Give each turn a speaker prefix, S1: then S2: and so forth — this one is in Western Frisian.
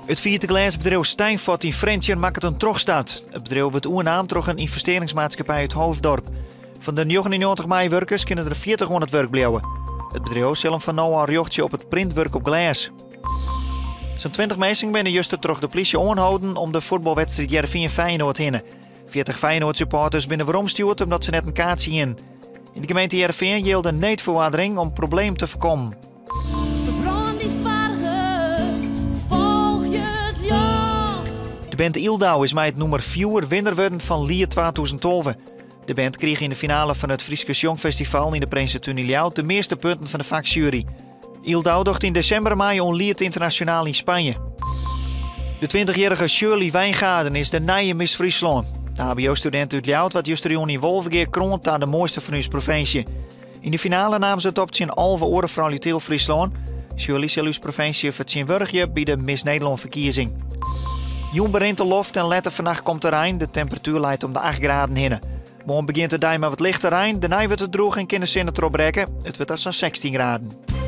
S1: It fierte glêsbedriuw Steinfort yn Frjentsjer makket in trochstart. It bedriuw wurdt oernaam troch in ynvestearringsmaatskippij út Hoofddorp. Fan de 99 meiwurkers kinne der 40 oan it wurk bliuwe. It bedriuw sil him fan no ôf rjochtsje op it printwurk op glês. Sa'n 20 minsken binne juster troch de plysje oanholden om de fuotbalwedstriid Hearrenfean-Feyenoord hinne. 40 Feyenoord-supporters binne weromstjoerd omdat se net in kaartsje hienen. Yn de gemeente Hearrenfean jilde in needferoardering om problemen te foarkommen.
S2: Ferbrân dyn soargen, folgje it ljocht.
S1: De band Yldau is mei it nûmer Fjoer winner wurden fan Liet 2012. De band krige yn de finale fan it Fryske Sjongfestival yn de Prinsetún yn Ljouwert de measte punten fan de faksjuery. Yldau docht yn desimber mei oan Liet Ynternasjonaal yn Spanje. De twintichjierrige Shirley Wijngaarden is de nije Miss Fryslân. De HBO-studint út Ljouwert waard justerjûn yn Wolvegea kroand ta de moaiste fan ús provinsje. Yn de finale naam se it op tsjin 11 oare froulju út hiel Fryslân. Shirley sil ús provinsje fertsjinwurdigje by de Miss Nederlân-ferkiezing. Jûn berint de loft en letter fannacht komt de rein. De temperatuer leit om de 8 graden hinne. Moarn begjint de dei mei wat lichte rein. Dêrnei wurdt it drûch en kin de sinne trochbrekke. It wurdt dan sa'n 16 graden.